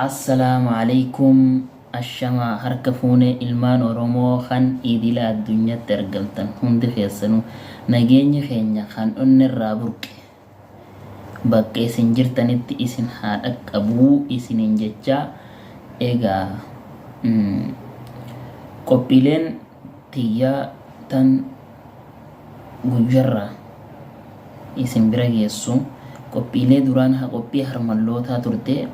Assalaamu Aleykum Ashamaa harka fuune ilmaan Oromoo kan idila addunyatti argamtan hundi keessanuu nageenyi keenya kan onnerraa burqe bakka isin jirtanitti isin haa dhaqqabuu isiniin jechaa egaa qophiileen tiyyaa tan guyyarraa isin bira geessu qophiilee duraan ha qophii harmallootaa turte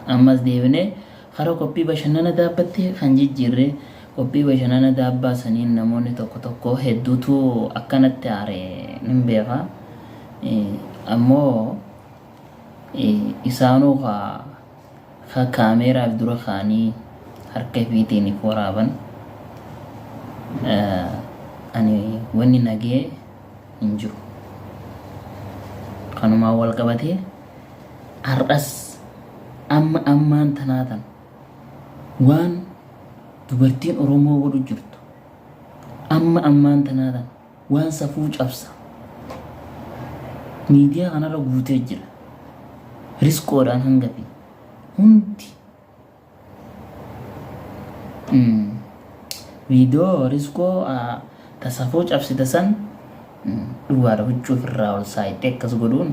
ammas deebinee kara qophii bashannana daabbatti kan jijjiirre qophii bashannana daabbaa saniin namoonni tokko tokko hedduutu akkanatti aare nin beeka ammoo isaanuu ka ka kaameeraaf dura kaanii harka ifiitiin if waraaban ani wanni nagee hin jiru. Kanumaan wal qabatee har'as amma ammaan tanaa tan waan dubartiin Oromoo godhu jirtu amma ammaan tanaa tan waan safuu cabsa miidiyaa kanarra guutee jira. Risqoodhaan hanga fi hundi Viidiyoo riskoo ta safuu cabsite san dhugaadha huccuu ofirraa ol saayixee akkas godhuun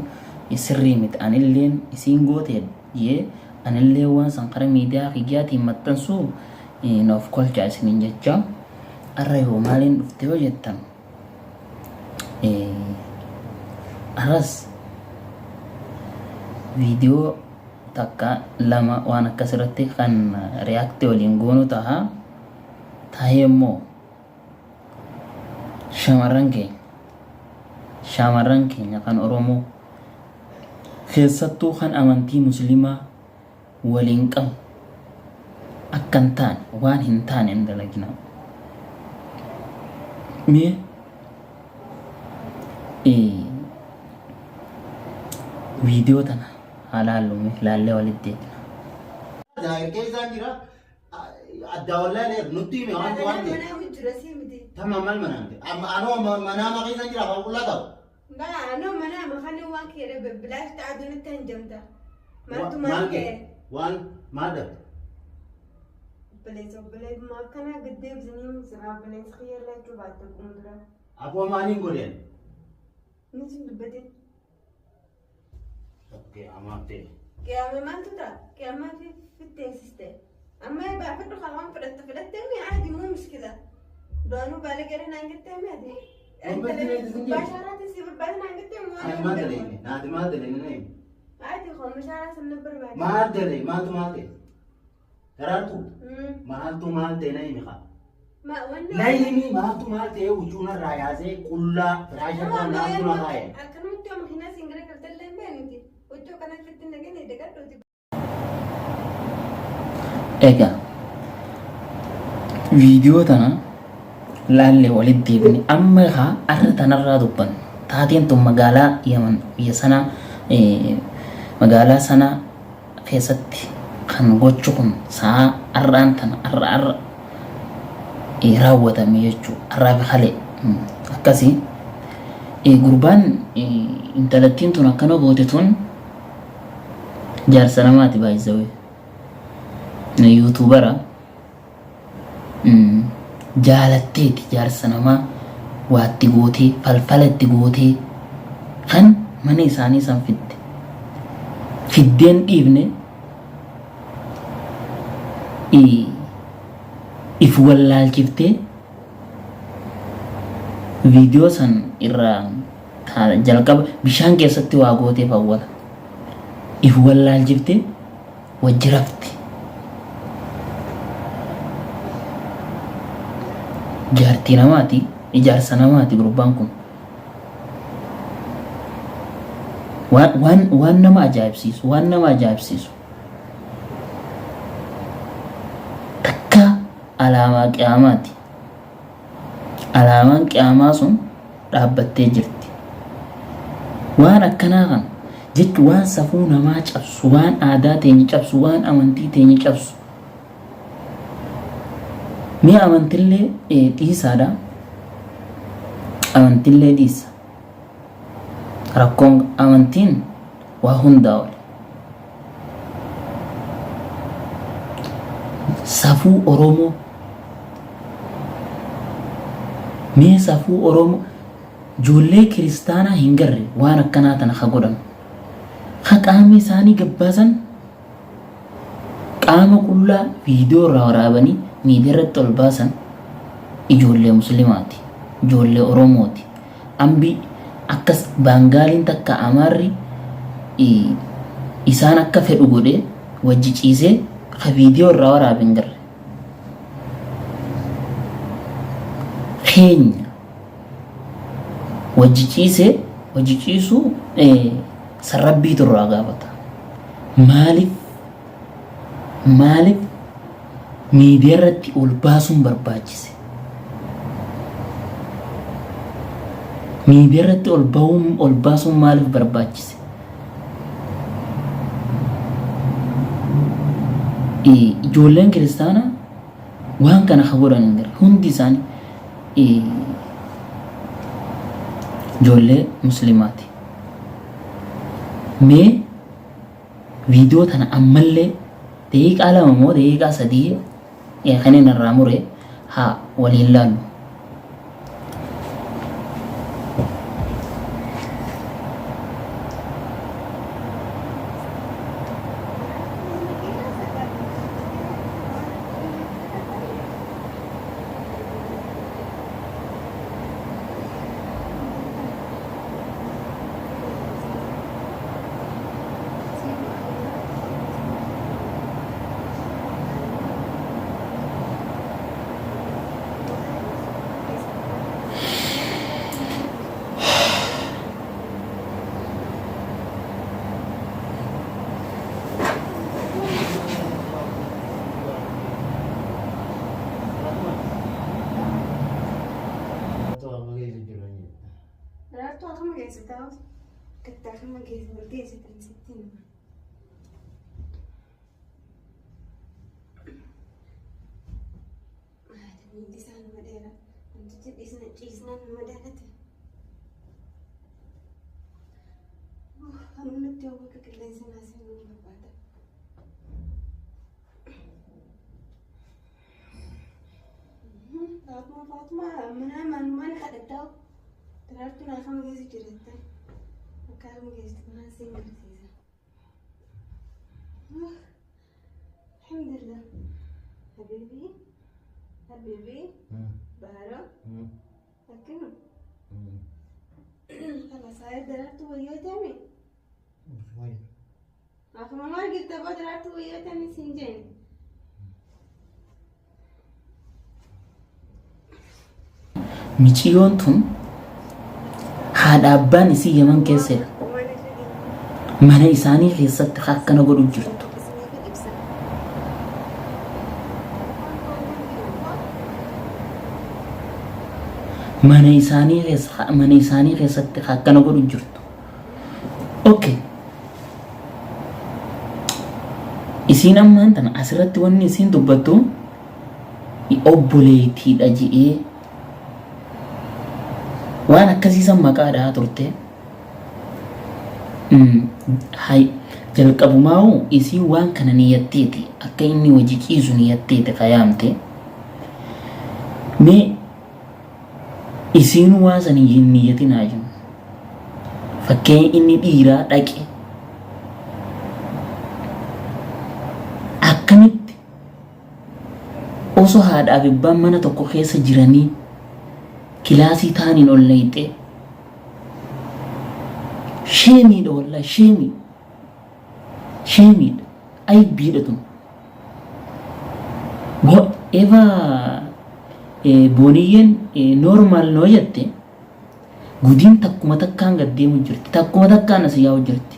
sirrii miti anilleen isiin goote jee anillee waan san kara miidiyaa kiyyaatiin maxxansuu na of kolchaa isiniin jecha arra yoo maaliin dhufte yoo jettan arras viidiyoo takka lama waan akkas irratti kan react waliin goonu taha tahee immoo shamarran keenya shamarran keenya kan Oromoo keessattuu kan amantii muslimaa waliin qabnu akka hin taane waan hin taane hin dalaginaa. Mee viidiyoo tana haa laallu mee laallee walitti deebina. Daa'ir keessaan jira. Addaa wallaalee nutti hime waan waan ta'e. Mana hojjira sii miti. Tamma maal manaan ta'e? Amma anoo manaama keessaan jira afaan qullaa ta'u. Baa anoo mana makani waan kee dhabe bilaash ta'a dunatti hanjamta. Maaltu Maal maal kee? kee? Waan maal dhabde? Obboleessa obboleessa akkanaa gaddeebisanii silaa obboleessa kiyya lachuu baatte fuuldura. Aboo maaliin godheen? Nuti hin dubbatin. Qiyaamaa ta'e. Qiyaama maaltu ta'a? Qiyaamaa fi fitteessiste. Amma baafadhu kan waan fudhatte fudhattee mi aadi muu mushkila. Du'aanuu baala gara naan jettee mi ati? Baashaaraatiin si barbaada naan jettee mi Ani maal daleyne? Naati maal daleyne na himi. Ati koo mashaaraa sana barbaada. Maal daley? Maaltu maal ta'e? Daraartuu? Maaltu maal ta'e na himi kaa. Na himi maaltu maal ta'e huccuu narraa yaasee qullaa firaasha irraa maaltu na kaa'e? Akkanumatti yoo makiinaa siin gara galtallee hin beeknuti. Huccuu kanatti itti naganii dagadhuuti. Egaa viidiyoo tana laallee walitti deebine amma kaa arra tanarraa dubbannu taateen tun magaalaa Yaman biyya sanaa magaalaa sanaa keessatti kan gochi kun sa'aa har'aan tana har'a har'a raawwatame jechuudha. Har'aa fi kalee akkasii gurbaan intalattiin tun akkana goote tun jaarsa namaati baay'isawee yuutuubara Jaalatteeti jaarsa namaa waa itti gootee falfala itti gootee kan mana isaanii san fidde. Fiddeen dhiifne if wallaalchiftee viidiyoo san irraa jalqaba bishaan keessatti waa gooteef awwala. If wallaalchiftee wajji rafti. Jaartii namaati, ijaarsa namaati gurbaan kun. Waan, waan, waan nama ajaa'ibsiisu, waan nama ajaa'ibsiisu. Takka alaamaa qiyaamaati. Alaamaan qiyaamaa sun dhaabbattee jirti. Waan akkanaa kana jechuun waan safuu namaa cabsu, waan aadaa teenya cabsu, waan amantii teenya cabsu. Mee amantillee dhiisaadha. Amantillee dhiisa. Rakkoon amantiin waa hundaa oli. Safuu Oromoo. Mee safuu Oromoo ijoollee kiristaanaa hin garre waan akkanaa tana ka godhan. Ka qaama isaanii gabbaasan qaama qullaa viidiyoo irraa waraabanii miidiyaa irratti ol baasan ijoollee muslimaati. Ijoollee Oromooti. Ambi akkas Baangaaliin takka Amaarri isaan akka fedhu godhee wajji ciisee ka viidiyoo irraa waraabe hin garre. Keenya wajji ciisee wajji ciisuu san rabbiitu irraa gaafata. Maaliif maaliif miidiyaa irratti ol baasuun barbaachise? Miidiyaa irratti ol bahuun ol baasuun maaliif barbaachise? Ijoolleen kiristaanaa waan kana ka godhan hin jiru. Hundi isaanii ijoollee musliimaati. Mee viidiyoo tana ammallee daqiiqaa 2 moo daqiiqaa 3 kan inni irraa mure haa waliin laallu. Daraartuu akkam geessitaa? Kattaa akkam geessitan sitti hima. Miilli isaa nama dheeraa. Wantichi dhiisna ciisnaan nama dheerate. Kanumatti yoo bakka qilleensi naa seenuu barbaada. Faatuma Faatuma mana mana kadhadhaa daraartuu naa kama keessa jiratta akka kama keessa naa siin garsiisa. Alhamdulillah. Habibi Habibi Baara akkana. Kalaas ayya daraartuu wayyoo ta'ame. Akkuma maal jirta boo daraartuu wayyoo ta'ame siin jeen. Miciyoon tun haadha abbaan isii Yaman keessa jira. Mana isaanii keessatti akkana godhu jirtu. Mana isaanii keessa mana isaanii keessatti akkana godhu jirtu. Okay. Isiin ammaan tana asirratti wanni isiin dubbattu obboleettiidha je'ee waan akkasii san maqaa dhahaa turte. Hay jalqabumaa'u isiin waan kana niyyatteeti akka inni hojii ciisu niyyatteeti kayaamte. Mee Isiinuu waan san hin niyyatin haa jennu. Fakkeenya inni dhiiraa dhaqe akkamitti osoo haadhaa fi abbaan mana tokko keessa jiranii kilaasii taaniin ol nayxee sheemiidha wallahi sheemii sheemiidha aybiidha tun. Eva Booniyyeen normal noo jette gudiin takkuma takkaan gad deemu jirti. Takkuma takkaan as yaa'u jirti.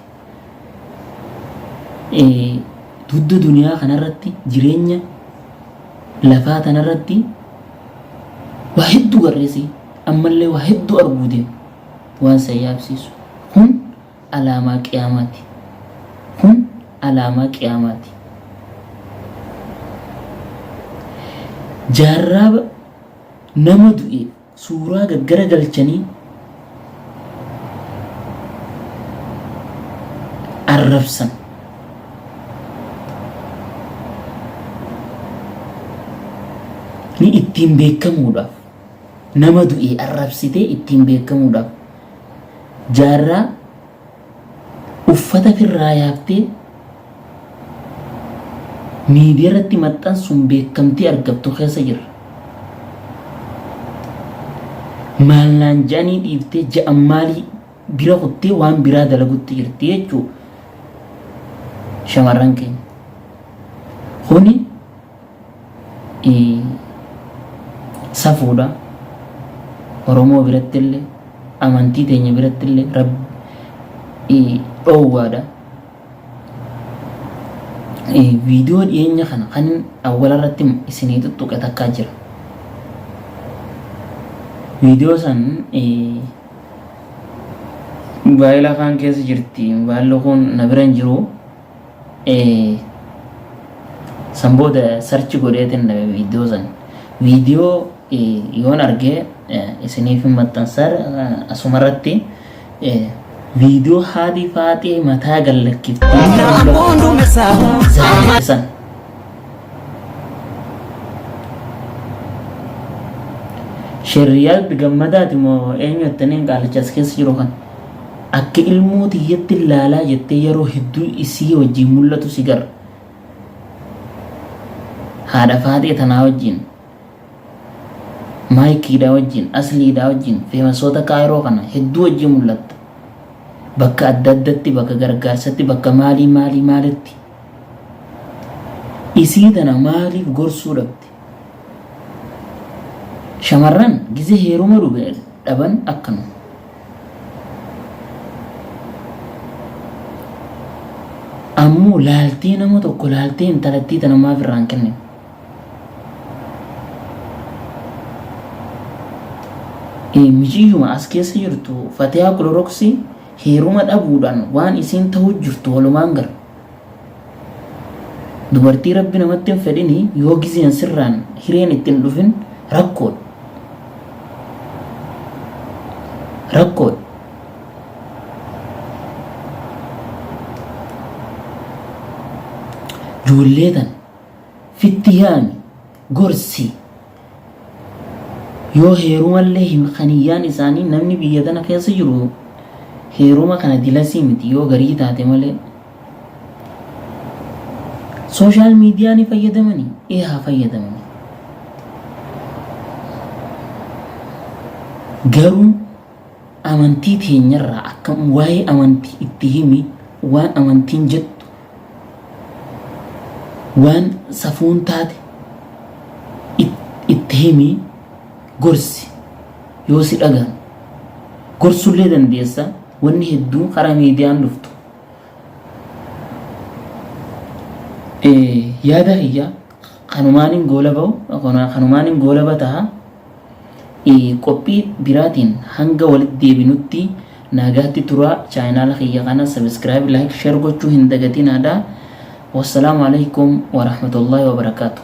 Dugda duniyaa kanarratti jireenya lafaa tanarratti waa hedduu garreessi ammallee waa hedduu arguu deemu waan san yaabsiisu. Kun alaamaa qiyaamaati. Kun alaamaa qiyaamaati. Jaarraa nama du'e suuraa gaggara galchanii arrabsan. Ittiin beekamuudhaaf nama du'e arrabsitee ittiin beekamuudhaaf jaarraa uffata firraa yaaftee miidiyaa irratti maxxansuun beekamtii argattu keessa jirra. Maal naan je'anii dhiiftee je'an maalii bira kuttee waan biraa dalagutti jirti jechuu shamarran keenya. Kuni safuudha. Oromoo biratti illee amantii teenya biratti illee rabbi dhoowwaadha. Viidiyoo dhiyeenya kana kan awwala irratti isinii tuttuqe takkaa jira. Viidiyoo san mobaayila kaan keessa jirti. Mobaayilli kun na bira hin jiru. San booda sarchi godheetin dhabe viidiyoo san. Viidiyoo yoon argee isiniif hin maxxansa asumarratti viidiyoo haati faaxee mataa gallakkiftee san. Sheriyaad gammadaati moo eenyu jettaniin qaalicha as keessa jiru kan akka ilmoo tiyyatti laalaa jettee yeroo hedduu isii wajjin mul'atu si gara. Haadha faaxee tanaa wajjin maayikiidhaa wajjin asliidhaa wajjin feemasoota kaayiroo kana hedduu wajjin mul'atta. Bakka adda addatti bakka gargaarsatti bakka maalii maalii maalitti. Isii tana maaliif gorsuu dhabde? Shamarran gizee heeruma dhuge dhaban akkanuma. Ammoo laaltee nama tokko laaltee intalattii tana maaf irraa hin kennine? Miciyyuma as keessa jirtu Fatihaa Kuloroksii heeruma dhabuudhaan waan isiin ta'uu jirtu walumaan gara. Dubartii rabbi namatti hin fedhini yoo gizeen sirraan hireen itti hin dhufin rakkoodha. Rakkoodha. Ijoollee tan fitti yaami gorsi yoo heerumallee hin kaniyyaan isaanii namni biyya tana keessa jiru heeruma kana dilasii miti yoo garii taate malee. Sooshaal miidiyaa ni fayyadamanii? Ee haa fayyadamanii. Garuu amantii teenyarraa akka waa'ee amantii itti himi waan amantiin jettu waan safuun taate itti himi gorsi yoo si dhagaan gorsullee dandeessa wanni hedduun karaa miidiyaan dhuftu. Yaada kiyya kanumaaniin goolaba kanumaaniin goolaba taha. Qophii biraatiin hanga walitti deebinutti nagaatti turaa chaayinaala kiyya kana sabiskiraayib laayik sheer gochuu hin dagatinaadha. Wassalaamu alaikum warahmatullahi wabarakaatuh.